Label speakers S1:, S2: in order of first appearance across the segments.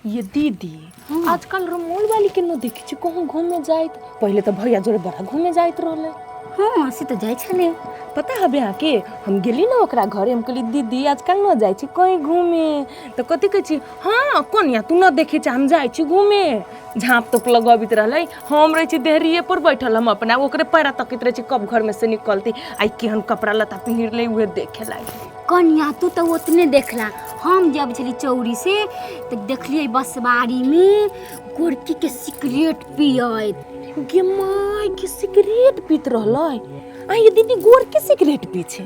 S1: ये दीदी, आजकल रमोल वाली के न देखै छी कहूँ घूमे जाइत। पहिले तऽ भैया जोड़े बड़ा घूमे जाइत रहलै।
S2: हँ, से तऽ जाइ छलै।
S1: पता हबे अहाँके, हम गेली ने ओकरा घरे, हम कहली दीदी आजकल न जाइ छी कहीं घूमे, तऽ कथी कहै छी, हँ कनिया तू न देखै छी हम जाइ छी घूमे। झाँप तोप लगबैत रहलै, हम रहै छी देहरिए पर बैठल, हम अपना ओकरे पैरा तकैत रहै छी कब घरमे से निकलती, आइ केहन कपड़ा लत्ता पहिर लै उहे देखे लागि।
S2: कनिया तू तऽ ओतने देखला, हम जब छली चौरी से तऽ देखलियै बसबारीमे गोरकी के सिगरेट पियैत।
S1: गे माय के सिगरेट पीत रहलै? आ ये दीदी गोर के सिगरेट पी छै?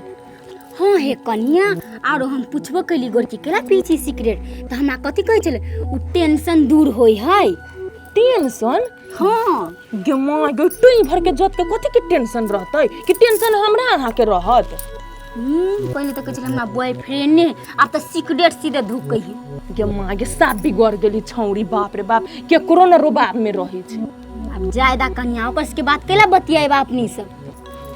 S2: हँ हे कनिया, आरो हम पुछबो कैली गोरकी केना पी छी सिगरेट, तऽ हमरा कथी कहै छलै, ओ टेंशन दूर होइ है।
S1: टेंशन?
S2: हँ।
S1: गे माय गे, टुई भर के जत के कथी के टेंशन रहतै? कि टेंशन हमरा अहाँ के रहत?
S2: पहिले तऽ कहै छलै हमरा बॉयफ्रेंड ने, आब तऽ सिगरेट सीधे धुकै है।
S1: गे माय गे, साफ बिगड़ गेली छौड़ी, बाप रे बाप, केकरो न रुबाब में रहै छै।
S2: आब जायदा कनिया, ओकर सबके बात कैला बतियाब अपनी सब?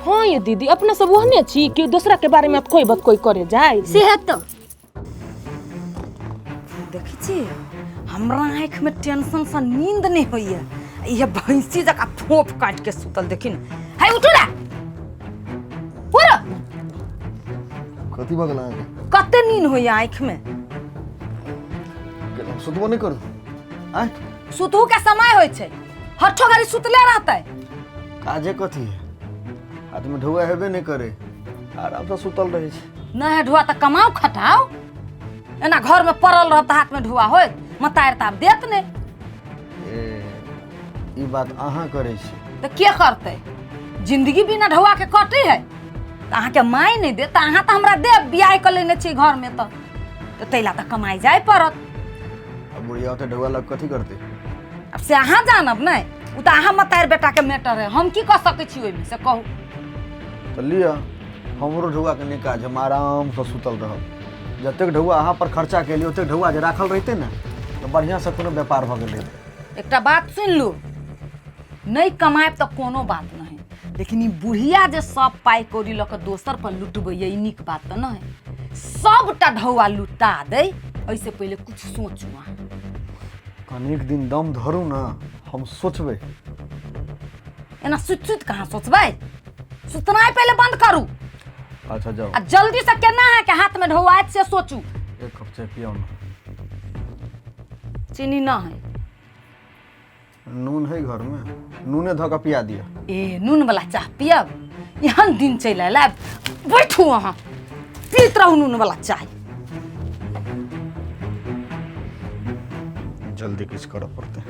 S1: हाँ ये दीदी, अपना सब ओहने छी कि दूसरा के बारे में कोई बात कोई करे जाए।
S2: से है तो
S3: देखै छी हमरा आँखिमे टेंशनसँ नींद नहि होइए, इहे भैंसी जकाँ फोफ काटि के सुतल। देखी ने, है उठू ने, उठ।
S4: कथी भऽ गेल अहाँके?
S3: कते नींद होइए आँखिमे।
S4: हम सुतबो नहि करू आँय?
S3: सुतहु के समय होइ छै, हठो घड़ी सुतले रहतै।
S4: काजे कथी है, हाथमे ढौआ हेबे नहि करे, आरामसँ सुतल रहै छै।
S3: नहि है ढुआ तऽ कमाउ खटाउ, एना घरमे पड़ल रहब तऽ हाथमे ढुआ होयत? मतारि तऽ आब देत नहि।
S4: ए, ई बात अहाँ करै छी?
S3: तऽ के करतै? जिंदगी बिना ढौआ के कटै है? तऽ अहाँके माय नहि देत तऽ अहाँ तऽ हमरा देब, बियाह कऽ लेने छी घरमे तऽ ताहि ला तऽ कमाइ जाय पड़त।
S4: आ बुढ़िया ओते ढौआ लग कथी करतै?
S3: आब से अहाँ जानब नहि, ओ तऽ अहाँ मतारि बेटाके मैटर है, हम की कऽ सकै छी ओहिमे से कहू।
S4: तऽ लिअ, हमरो ढौआके नहि काज, हम आरामसँ सुतल रहब। जतेक ढौआ अहाँ पर खर्चा केलियै ओतेक ढौआ जे राखल रहितै ने तऽ बढ़िआँसँ कोनो व्यापार भऽ गेल रहितै।
S3: एकटा बात सुनि लू, नहि कमायब तऽ कोनो बात नहि, लेकिन ई बुढ़िया जे सब पाइ कौड़ी लऽ कऽ दोसर पर लुटबैए ई नीक बात तऽ नहि। सबटा ढौआ लुटा दै एहिसँ पहिले कुछ सोचू अहाँ।
S4: कनिक दिन दम धरू ने, हम सोचबै।
S3: एना सुति सुति कहाँ सोचबै? सुतनाइ पहिले बंद करू।
S4: अच्छा जाउ।
S3: आ जल्दी से केना अहाँके हाथ में ढौआयत से सोचू।
S4: एक कप चाय पियाउ ने।
S3: चीनी न है।
S4: नून है घर में, नूने धऽ कऽ पिया दिअ।
S3: ए नून वाला चाह पियब? एहन दिन चलि आयल, आब बैठू अहाँ पीत रहू नून वाला चाय।
S4: जल्दी किछु करऽ पड़तै,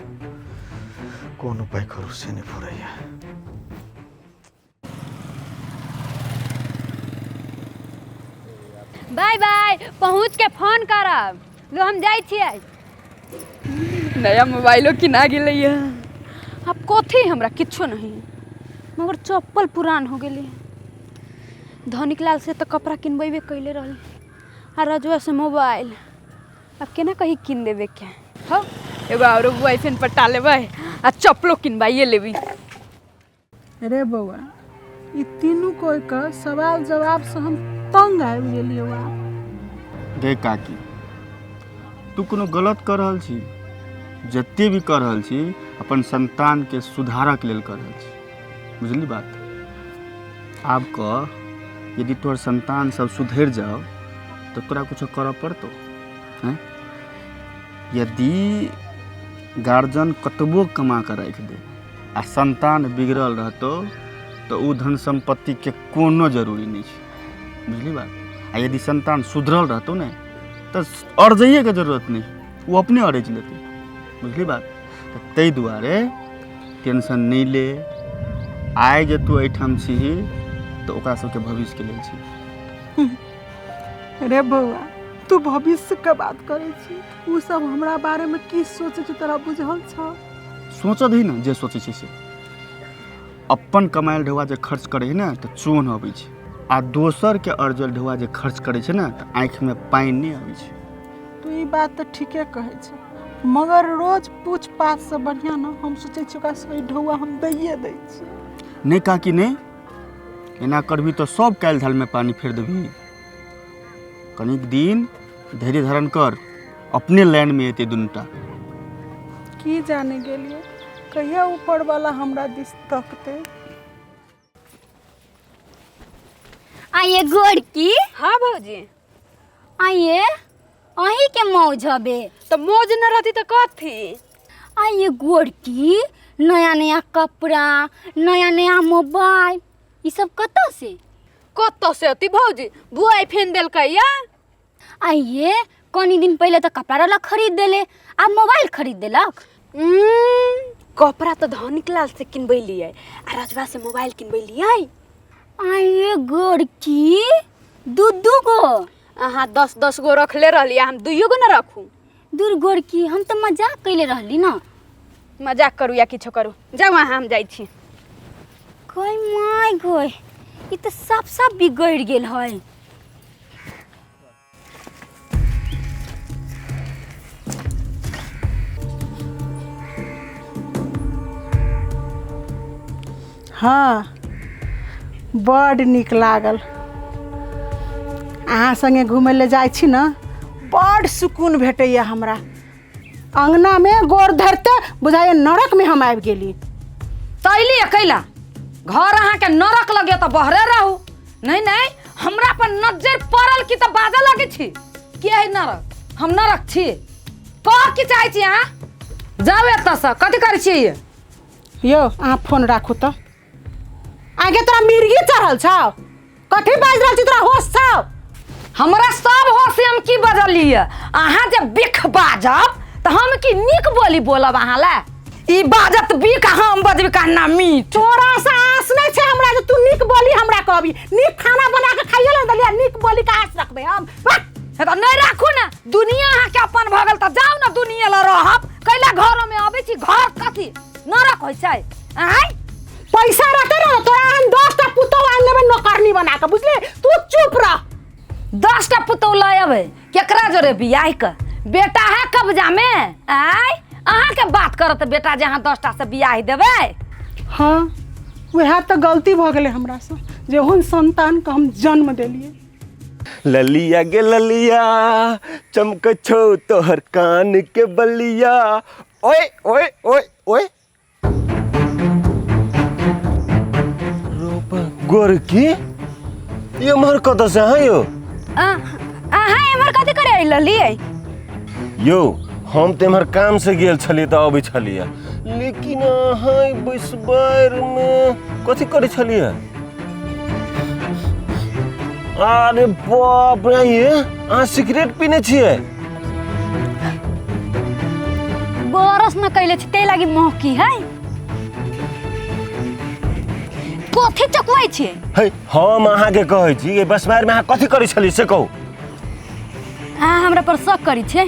S4: कोन उपाय करू से नहि फुरैया।
S5: बाय बाय, पहुँच के फोन करब। लो हम जाइ छियै।
S6: नया मोबाइलो किना गेलै है,
S5: आब कथी हमरा किछो नहीं, मगर चप्पल पुरान हो गेलै। धनिक लाल से तऽ कपड़ा किनबेबे कैले रहली आ रजुआ से मोबाइल, आब केना कही किन देबे के।
S6: हो एगो आरो बॉयफ्रेंड पटा लेबै आ चप्पलो किनबाइए लेबी।
S7: रे बौआ, ई तीनू कोइ के सवाल जवाब से हम तंग आबि गेलियौ आब।
S8: गे काकी, तू कोनो गलत कऽ रहल छी? जते भी कऽ रहल छी अपन संतानके सुधारक लेल कऽ रहल छी, बुझली बात? आब कह, यदि तोहर संतान सब सुधरि जाओ तऽ तोरा कुछो करऽ पड़तौ? हैं, यदि गार्जियन कतबो कमा कऽ राखि दे आ संतान बिगड़ल रहतौ तऽ ओ धन सम्पत्तिके कोनो जरूरी नहि छै, बुझली बात? आ यदि संतान सुधरल रहतौ ने तऽ अरजैएके जरूरत नहि, ओ अपने अरजि लेतै, बुझली बात? तऽ ताहि दुआरे टेंशन नहि ले। आइ जे तू एहिठाम छिही तऽ ओकरा सबके भविष्यके लेल छी।
S7: रे बौआ, तू भविष्य के बात करै छी, ओ सब हमरा बारे में की सोचै छै तोरा बुझल छौ?
S8: सोचऽ दही ने जे सोचै छै से। अपन कमायल ढौआ जे खर्च करै है ने तऽ चोन अबै छै, आ दोसरके अर्जल ढौआ जे खर्च करै छै ने तऽ आँखिमे पानि नहि अबै छै।
S7: तू ई बात तऽ ठीके कहै छै, मगर रोज पूछ पाछ से बढ़िया ने हम सोचै छी ओकरा से ढौआ हम दैये दै छी।
S8: नहि काकी नहि, एना करबी तऽ सब काल्हि धालमे पानि फेर देबही। कनिक दिन धैर्य धारण कर, अपने लाइनमे एतै दुनूटा।
S7: की जाने गेलियै कहिया ऊपरवाला हमरा दिस तकतै।
S2: आइए गोरकी।
S6: हाँ भौजी।
S2: आइए अहीं के मौज हबे।
S6: तऽ मौज न रहती तऽ कथी?
S2: आइए गोरकी, नया नया कपड़ा, नया नया मोबाइल, ई सब कतऽ से?
S6: कतऽ से अती भौजी, बुआई फेन देलकै या।
S2: आइए कनी दिन पहिले तऽ कपड़ा रहलक खरीद देले, आब मोबाइल खरीद देलक।
S6: कपड़ा तऽ धनिक लाल से किनबैलियै आ रजवा से मोबाइल किनबैलियै।
S2: आइए गोरकी, दू दू गो?
S6: अहाँ 10-10 गो रखले रहली, हम दुइयो गो न रखू।
S2: दूर गोरकी, हम तऽ मजाक कैले रहली न।
S6: मजाक करू या किछो करू, जाउ अहाँ, हम जाइ छी।
S2: कोई my गोय, ई तऽ साफ साफ बिगड़ि गेल है।
S7: हँ, बड्ड नीक लागल अहाँ सङ्गे घुमै लए जाइ छी ने, बड्ड सुकून भेटैए हमरा। अङ्गनामे गोर धरते बुझाइए नरकमे हम आबि गेली।
S3: तैली अकेला घर अहाँके नरक लगे तऽ बहरे रहू। नहीं नहीं, हमरा पर नजर पड़ल की तऽ बाजऽ लगै छी के है नरक, हम नरक छी। कह की चाहै छी अहाँ? जाउ एतऽसँ, कथी करै छियै?
S7: यौ अहाँ फोन राखू तऽ। आगे तोरा मिर्गी चढ़ल छौ, कथी बाजि रहल छी, तोरा होश छौ?
S3: हमरा सब होश, हम की बजलियै? अहाँ जे बिख बाजब तऽ हम की नीक बोली बोलब अहाँ लए? ई बाजत बिख, हम बजबी कन्ना मीठ।
S7: तोरा से आस नहि छै हमरा जे तू नीक बोली हमरा कहबी। नीक खाना बना के खाइए ले देलियै, नीक बोली के आस रखबै हम?
S3: तऽ नहि राखू ने, दुनिया अहाँके अपन भऽ गेल तऽ जाउ ने दुनिया लए रहब। कैला घरमे अबै छी? घर कथी नरक होइ छै? आँय,
S7: पैसा रहते ने तोरा हम 10टा पुतोह आनि लेबै नौकरनी बना के, बुझली? तू चुप रह।
S3: 10टा पुतोह लऽ अबै, केकरा जोरे बियाह के? बेटा है कब्जा में? आँय, अहाँके बात करत बेटा जे अहाँ 10टा से बियाह देबै?
S7: हाँ, वएह तऽ गलती भऽ गेलै हमरासँ जे ओहन संतानके हम जन्म देलियै।
S9: ललिया गे ललिया, चमक छौ तोहर कान के बलिया। ओए ओए ओए ओए, रोपा गोरकी, ये एम्हर कतऽ से है यो?
S5: अहाँ एम्हर कथी करे आइल रहलियै?
S9: यो हम तऽ एम्हर काम से गेल छलियै तऽ अबै छलियै, लेकिन अहाँ ई बैसबार में कथी करै छलियै? अरे बाप रे, ये अहाँ सिगरेट पीने छियै?
S5: बरस न कैले छी ताहि लागि महकी है। कथी चकबै छियै?
S9: है, हम अहाँके कहै छी कि बसबार में अहाँ कथी करै छलियै से कहू।
S5: अहाँ हमरा पर शक करै छियै?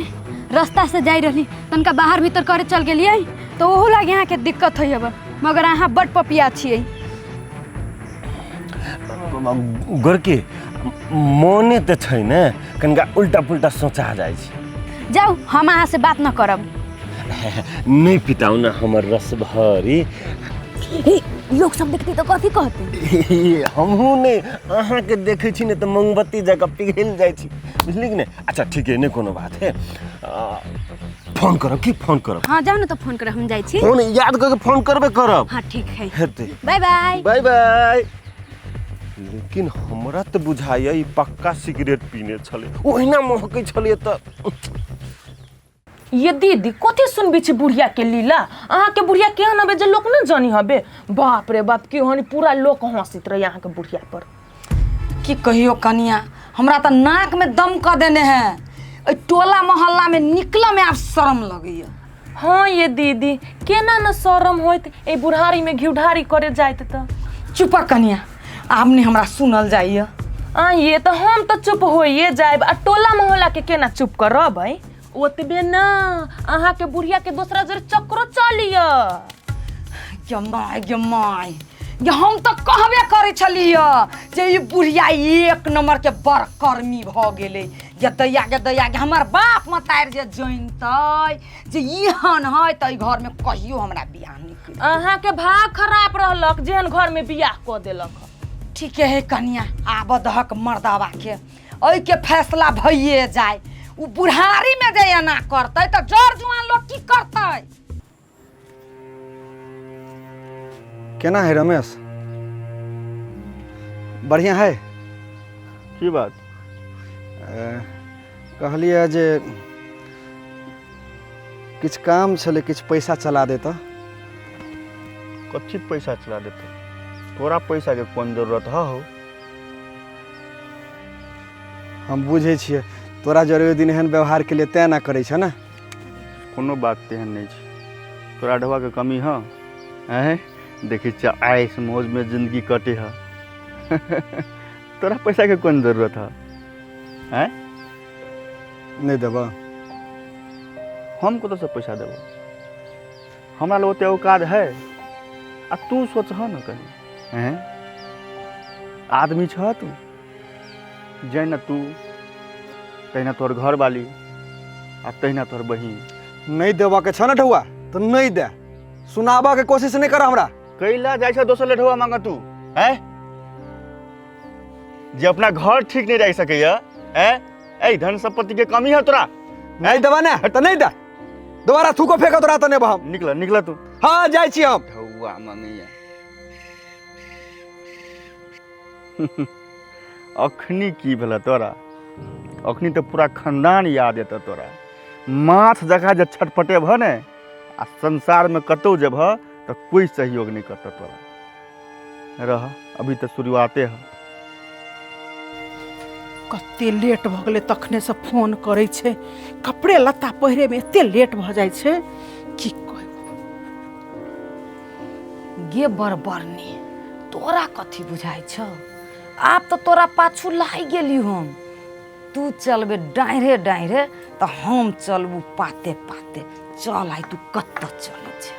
S5: रास्ता से जाइ रहली, तनका बाहर भीतर करे चल गेलियै तऽ ओहू लागि अहाँके दिक्कत होइ हब, मगर अहाँ बड पपिया छियै।
S9: गोरकी, मोने तऽ छै ने कनिका उल्टा पुल्टा सोचा जाइ छै।
S5: जाउ, हम अहाँ से बात न करब।
S9: नहि पिताउ ने हमर रस भरी।
S5: हे, लोग सब देखतै तऽ कथी कहतै?
S9: हमहूँ नहि अहाँके देखै छी ने तऽ मोमबत्ती जकाँ पिघलि जाइ छी, बुझलियै कि नहि? अच्छा ठीक है, नहि कोनो बात है। फोन करब की? फोन करब।
S5: हाँ जाउ ने तऽ फोन करब, हम जाइ छी।
S9: फोन याद करके फोन करबे करब।
S5: हाँ ठीक है,
S9: हेतै।
S5: Bye bye.
S9: Bye bye. लेकिन हमरा तऽ बुझाइया ई पक्का सिगरेट पीने छलै, ओहिना महकै छलै तऽ।
S1: ये दीदी, कथी सुनबी छी बुढ़िया के लीला? अहाँके बुढ़िया केहन हबे जे लोक न जानी हबे? बाप रे बाप, केहन पूरा लोक हंसित रही अहाँके बुढ़िया पर।
S3: की कहियो कनिया, हमरा तऽ नाक में दम कऽ देने है। एहि टोला मोहल्ला में निकलऽ में आब शरम लगैया।
S1: हाँ ये दीदी, केना न शरम होइत एहि बुढ़ारी में घिउढारी करे जाइत तऽ।
S3: चुप कनिया, आब नहीं हमरा सुनल जाइया।
S1: आ ये तऽ हम तऽ चुप होइए जायब, आ टोला मोहल्ला के केना चुप करबै? ओतबे न, अहाँके बुढ़िया के दोसरा जर चक्रो चलिया।
S3: गे my, गे my, गे हम तऽ कहबे करै छलियै जे ई बुढ़िया एक नंबर के बड़कर्मी भऽ गेलै। गे दैया, गे दैया, गे हमर बाप मतारि जे जनितै जे एहन है तऽ एहि घर में कहियो हमरा बियाह नहि करितै।
S1: अहाँके भाग खराब रहलक जेहन घर में बियाह कऽ देलक।
S3: ठीके है कनिया, आब दहक मर्दावा के एहिके फैसला भइए जाय। उ बुढ़ारी में जे एना करतै तऽ जर जुआन लोक की करतै?
S4: केना है रमेश? बढ़िया है।
S8: की बात?
S4: कहलिए जे किछु काम छलै, किछु पैसा चला देता।
S8: कथी पैसा चला देता? तोरा पैसा के कोन जरूरत हो?
S4: हम बुझै छियै तोरा जरे ओहि दिन एहन व्यवहार के लिए तैं ना करै छ ने।
S8: कोनो बात तेहन नहीं छै, तोरा ढोआ के कमी ह? हैं देखै छियै आइस मौज में जिंदगी कटे ह। तोरा पैसा के कोन जरूरत ह? हैं
S4: नहीं देबा?
S8: हम कतऽसँ पैसा देबो? हमरा लग ओते औकात है? आ तू सोचह न कहीं, हैं आदमी छह तू, जहिना तू तहिना तोहर घरवाली आ तहिना तोहर बहिन।
S4: नहीं देबा के छ न ढौआ तो नहीं दे, सुनाबा के कोशिश नहीं कर हमरा।
S8: कैला जाइ छ दोसर ले ढौआ मांग तू? हैं जे अपना घर ठीक नहीं रख सकैया, हैं ऐ धन संपत्ति के कमी है तोरा?
S4: नहीं देबा ने तो नहीं दे, दोबारा थूको फेंको तोरा तो नहीं बहम।
S8: निकला निकला तू।
S4: हाँ जाइ छी हम।
S8: ढौआ मांगैया। अखनी की भेला तोरा? अखनी तो पूरा खानदान याद एतऽ तोरा। माछ जकाँ जे छटपटेबह ने आ संसार में कतौ जेबह तऽ कोई सहयोग नहीं करतऽ तोरा। रह अभी तऽ शुरुआते है।
S7: कते लेट भऽ गेलै तखनेसँ फोन करै छै, कपड़े लत्ता पहिरैमे एते लेट भऽ जाइ छै की कहू।
S3: गे बरबरनी, तोरा कथी बुझाइ छौ? आब तऽ तोरा पाछू लागि गेली हम। तू चलबे डाँढ़े डाँढ़े तऽ हम चलबू पाते पाते। चल आइ तू कतऽ चलै छै।